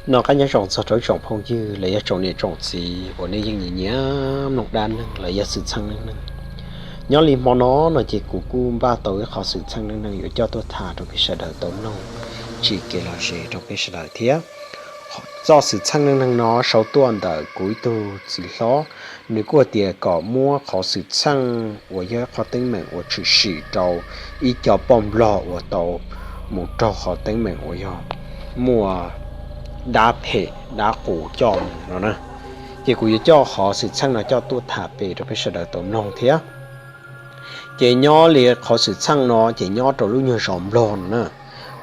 Noj qab nyob zoo txog rau ib tsoom phooj ywg los yog tsoom niam tsoom txiv uas nej yeej nyiam nyiam mloog dab neeg los yog xwm txheej neej neeg. Nyob li hmo no no ces kuv kuj npaj tau ib qhov xwm txheej neej neeg yuav coj tuaj tham rau peb sawv daws tau mloog, tsim kev lom zem rau peb sawv daws thiab. Txoj xwm txheej neej neeg no sau tuaj ntawm kuv ib tug txiv hlob, nws kuj hais tias kom muab qhov xwm txheej uas yog ib qhov teeb meem uas tshwm sim rau ib co poj nplog uas tau mus raug qhov teeb meem uas yog muaj dab phem dab qus coj mus no na. Ces kuv yuav coj qhov xwm txheej no coj tuaj tham pem rau peb sawv daws tau mloog thiab. Ces nyob li qhov xwm txheej no ces nyob rau lub nyuag zos nplog no na,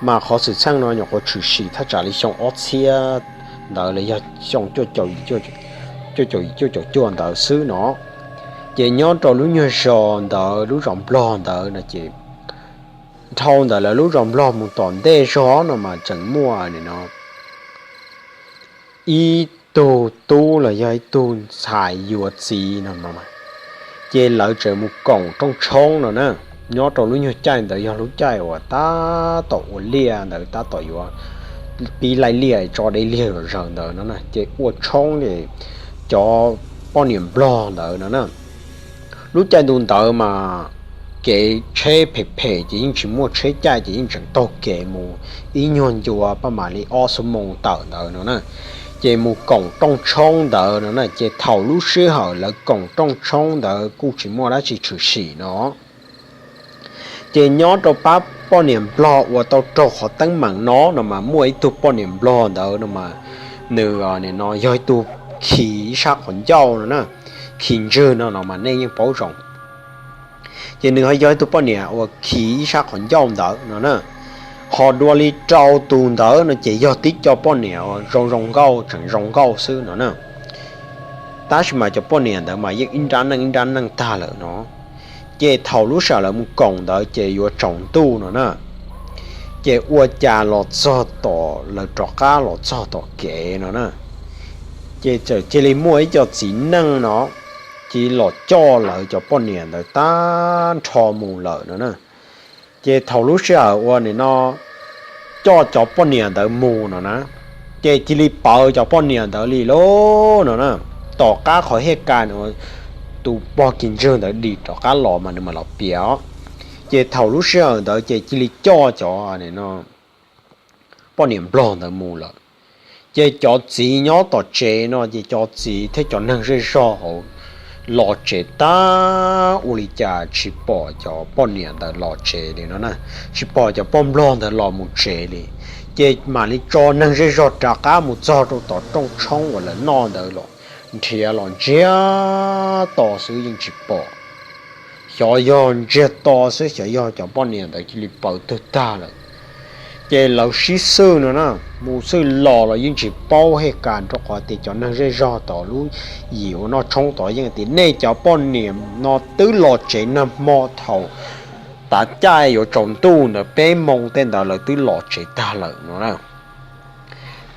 mas qhov xwm txheej no nyuam qhuav tshwm sim thaj tsam li xyoo ob txhiab ntawd los yog xyoo cuaj caum yim cuaj caum cuaj ntawd xwb no. Ces nyob rau lub nyuag zos ntawd, lub zos nplog ntawd no ces dhau ntawm lawv lub zos nplog mus tom ntej zog no mas tseem muaj no ib tug tub los yog ib tug ntxhais yuav txiv no, ces lawv tseem mus koom rooj tshoob no na. Nyob rau lub nyuag caij ntawd yog lub caij uas tab tom ua liaj ntawd, tab tom yuav pib laij liaj tso dej liaj zom zaws ntawd no na, ces ua tshoob ces cov poj niam nplog ntawd no na, lub caij ntu ntawd mas kev tsheb phem phem ces yeej tsis muaj tsheb caij, ces yeej tseem taug kev mus ib nyuag ncua paj mam li ob xuab moos tawm ntawd no na. Ces mus koom rooj tshoob ntawd no na, ces thaum lub sij hawm lawv koom rooj tshoob ntawd kuj tsis muaj dab tsi tshwm sim no. Ces nyob rau pab poj niam nplog uas tau raug qhov teeb meem no no mas muaj ib tug poj niam nplog ntawd no mas nws no yog ib tug khi ib sab qhov ncauj no na, khi ntswg no no mas nej yeej paub zoo. Ces nws ho yog ib tug poj niam uas khi ib sab qhov ncauj ntawd no na. Ho dua li rau tus ntawd no ces yog tib co poj niam uas zoo zoo nkauj, tseem zoo nkauj xwb no na. Tab sis mas cov poj niam ntawd mas yeej ib nrab neej ib nrab neej tag lawm no. Ces thaum lub sij hawm lawv mus koom ntawd ces yuav tsaus ntuj no na. Ces ua cas los txog tom, lawv rov qab los txog tom kev no na, ces txawm cia li muaj ib co txiv neej no cia li los coj lawv cov poj niam ntawd tag nrho mus lawm no na. Ces thaum lub sij hawm uas nim no coj cov poj niam ntawd mus no na, ces cia li pawv cov poj niam ntawd li lauj no na. Tom qab qhov hej kas uas tus pog khi ntswg ntawd dim rov qab los mas nws mam los piav os. Ces thaum lub sij hawm ntawd ces cia li coj cov poj niam nplog ntawd mus lawm. Ces cov txiv nyob tom tsev no ces cov txiv thiab cov neeg zej zog hauv los tsev tag ua li cas tsis pom cov poj niam ntawd los tsev li no na, tsis pom cov poj nplog ntawd los mus tsev li. Ces mam li tso neeg zej zog rov qab mus txog rau tom rooj tshoob uas lawv noj ntawd los nrhiav los ntsiag to xwb yeej tsis pom. Xyov yog ntsiag to xwb, xyov yog cov poj niam ntawd cia li pawv twg tag lawm. Ces lawv sib xwb no na, mus xwb los los yeej tsis paub hej kas, rau qhov tias cov neeg zej zog tom lub yim uas noj tshoob tod yeej tias nej cov poj niam no twb los tsev nag hmo thaum tav caij yuav tsaus ntuj ntawd peb moo tej ntawd lawv twb los tsev tag lawm no na.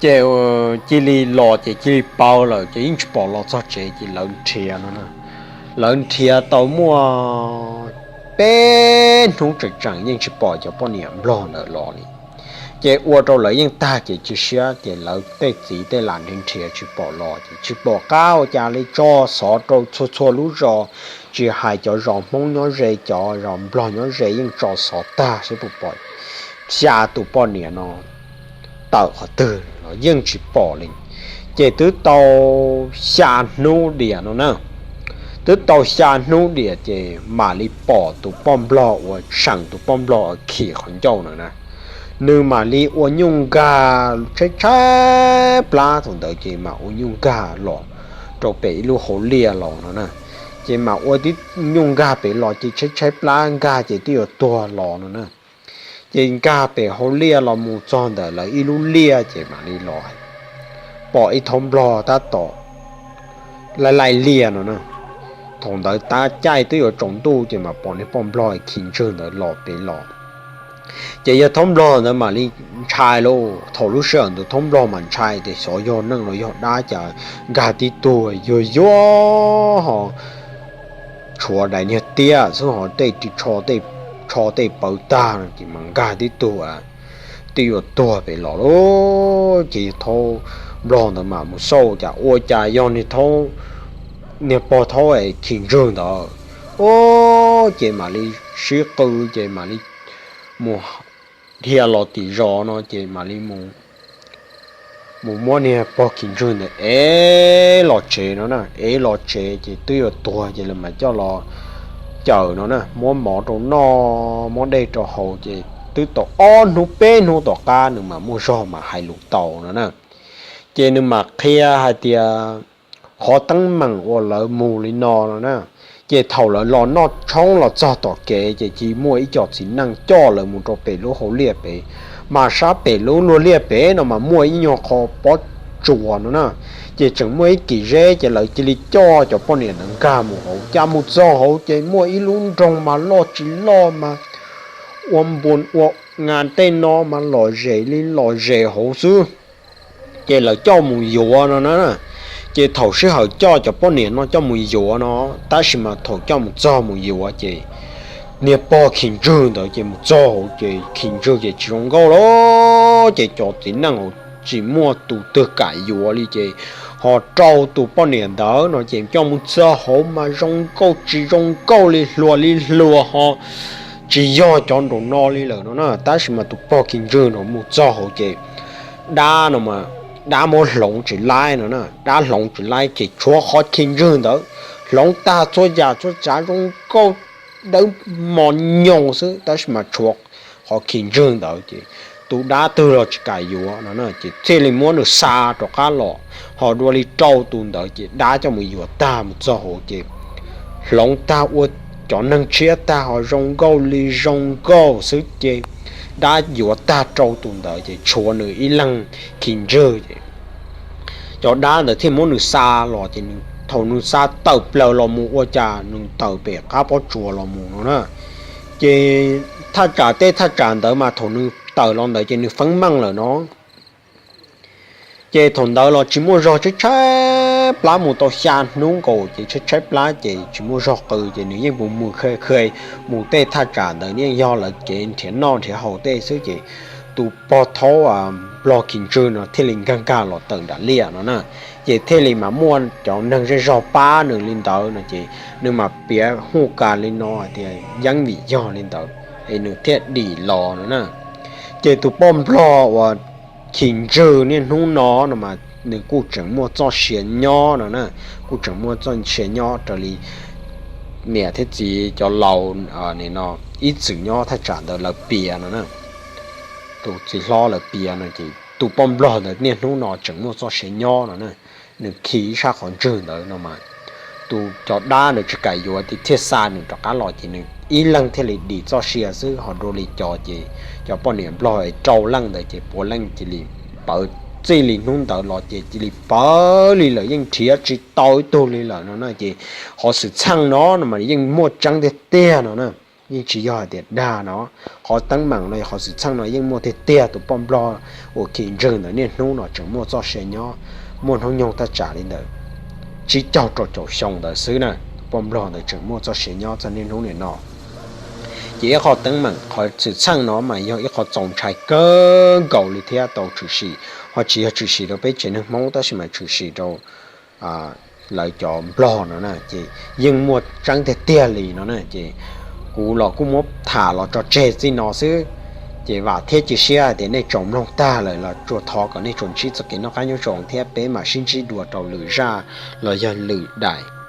Ces cia li los ces cia li pawv lawm ces yeej tsis pom los txog tsev ces lawv nrhiav no na. Lawv nrhiav tau muaj peb hnub tseem tseem yeej tsis pom cov poj niam nplog ntawd los li. Ces ua rau lawv yeej tag kev cia siab ces lawv tej txiv tej laus nrhiav nrhiav tsis pom los ces tsis pom qab ua cas li tso xov rau txhua txhua lub zos, tsis hais cov zos Hmoob nyob ze, cov zos nplog nyob ze yeej tso xov tag saib puas pom xya tus poj niam no tawm qhov twg los yeej tsis pom li. Ces twb tau xya hnub diam no na, twb tau xya hnub diam ces mam li pom tus poj nplog uas seem tus poj nplog uas khi qhov ncauj no na, nws mam li ua nyuj nkag tshaib tshaib plab. Thaum ntawd ces mam ua nyuj nkag los rau pem ib lub hauv liaj los no na. Ces mam ua tib nyuj nkag pem los ces tshaib tshaib plab nkag ces twb yuav tuag los no na. Ces nkag pem hauv liaj los mus txog ntawm lawv ib lub liaj ces mam li los pom ib thob nplog tab tom laij laij liaj no na. Thaum ntawd tav caij twb yuav tsaus ntuj ces mam pom niag poj nplog khi ntswg ntawd los pem los. Ces yawg thob nplog ntawd mam li ntshai lauj. Thaum lub sij hawm ntawd thob nplog mas ntshai tias xyov yog neeg los yog dab, cas nkag tib tug yuag yuag ho tshuav daim niag tiab xwb ho tej ris tsho tej pawv tag no ces mas nkag tib tug a twb yuav tuag pem los lauj. Ces thaub nplog ntawd mam mus xauj cas ua cas yog niag pog thaub es khi ntswg ntawd. Ub, ces mam li sib qw ces mam li mus dhia los tim zos no ces mam li mus muab niag pog khi ntswg ntawd ev los tsev no na. Ev los tsev ces twb yuav tuag ces lawv mam coj los cawm no na, muab mov rau noj muab dej rau haus ces twb tau ob hnub peb hnub tom qab nws mam muaj zog mam hais lus tau no na. Ces nws mam qhia hais tias qhov teeb meem uas lawv mus li no no na, ces thaum lawv los noj tshoob los txog tom kev ces cia muaj ib co txiv neej coj lawv mus rau pem lub hauv liaj pem, mas sab pem lub luag liaj pem no mas muaj ib nyuag qho pob tsuas no na. Ces tseem muaj ib kis zeb ces lawv cia li coj cov poj niam ntawd nkag mus hauv. Cas mus txog hauv ces muaj ib lub nroog mas loj tsis loj mas ua npua ua nas tej no mas lom zem li lom zem hauv xwb. Ces lawv coj mus yuav no na. Ces thaum sij hawm coj cov poj niam no coj mus yuav no, tab sis mas thaum coj mus txog mus yuav ces niag pog khi ntswg ntawd ces mus txog hauv ces khi ntswg ces tsis zoo nkauj lawm. Ces cov txiv neej hauv tsis muaj tus twg kam yuav li ces ho rau tus poj niam ntawd no ces coj mus txog hauv mas zoo nkauj tsis zoo nkauj li hluas li hluas ho tsis yog cov nraum no li lawm no na. Tab sis mas tus pog khi ntswg no mus txog hauv ces dab no, dab muab hloov tsis laib no na, dab hloov tsis laib ces tshuav qhov khi ntswg ntawd hloov tag txhua yam txhua tsav zoo nkauj dawb mos nyoos xwb, tab sis mas tshuav qhov khi ntswg ntawd ces tus dab twg los tsis kam yuav no na. Ces thiaj li muab nws xa rov qab los, ho dua li rau tus ntawd ces dab coj mus yuav tag mus txog hauv ces hloov tag ua cov neeg tshiab tag ho zoo nkauj li zoo nkauj xwb ces dab yuav tag rau tus ntawd ces tshuav nws ib leeg khi ntswg ces cov dab ntawd thiaj muab nws xa los ces thaum nws xa tawm plaws los mus ua cas nws tawm pem qab pob tsuas los mus no na. Ces thaj tsam tej thaj tsam ntawd mas thaum nws tawm los ntawd ces nws feeb meej lawm no. Ces thaum ntawd los tsis muaj zog, tshaib tshaib plab mus tau xya hnub nkaus ces tshaib tshaib plab ces tsis muaj zog qw ces nws yeej mus mus khw khw mus tej thaj tsam ntawd yeej yog lawv kev nrhiav noj nrhiav haus tej xwb ces tus pog thaub nplog khi ntswg no thiaj li nkag nkag los tawm nram liaj no na. Ces thiaj li mas muaj cov neeg zej zog pab nws li ntawd no ces nws mas piav hu kas li no hais tias yeeb vim yog li ntawd es nws thiaj dim los no na. Ces tus poj nplog uas khi ntswg niaj hnub no no mas nws kuj tseem muaj txoj sia nyob no na, kuj tseem muaj txoj sia nyob raws li niam thiab txiv cov laus no ib txwm nyob thaj tsam ntawd lawv piav no na. Tus txiv hlob lawv piav no ces tus poj nplog ntawd niaj hnub no tseem muaj txoj sia nyob no na. Nws khi ib sab qhov ntswg ntawd no mas tus cov dab ntawd tsis kam yuav ces thiaj xa nws rov qab los ces nws ib leeg thiaj li dim txoj sia xwb ho dua li cov ces cov poj niam nplog rau leej ntawd ces puav leej cia li pawv txij li hnub ntawd los ces cia li pawv li lawm yeej nrhiav tsis tau ib tug li lawm no na. Ces qhov xwm txheej no no mas yeej muaj tseeb tiag tiag no na, yeej tsis yog hais tias dag no. Qhov teeb meem no qhov xwm txheej no yeej muaj tiag tiag, tus poj nplog uas khi ntswg ntawd niaj hnub no tseem muaj txoj sia nyob, muaj hnub nyoog thaj tsam li ntawd tsib caug rau caum xyoo ntawd xwb na. Tus poj nplog ntawd tseem muaj txoj sia nyob txog niaj hnub nim no. Ces ib qho teeb meem qhov xwm txheej no mas yog ib qho txaus ntshai kawg nkaus li thiab tau tshwm sim, ho tsis yog tshwm sim rau peb tsev neeg Hmoob tab sis mas tshwm sim rau lawv cov nplog no na. Ces yeej muaj tseeb tiag tiag li no na. Ces kuv los kuj muab tham los tso tseg txij no xwb. Ces vam thiab cia siab hais tias nej tsoom mloog tag lawm los tsuas thov kom nej tsuas ntsib txoj kev noj qab nyob zoo thiab peb mam sib ntsib dua rau lwm zaj los yog lwm daim.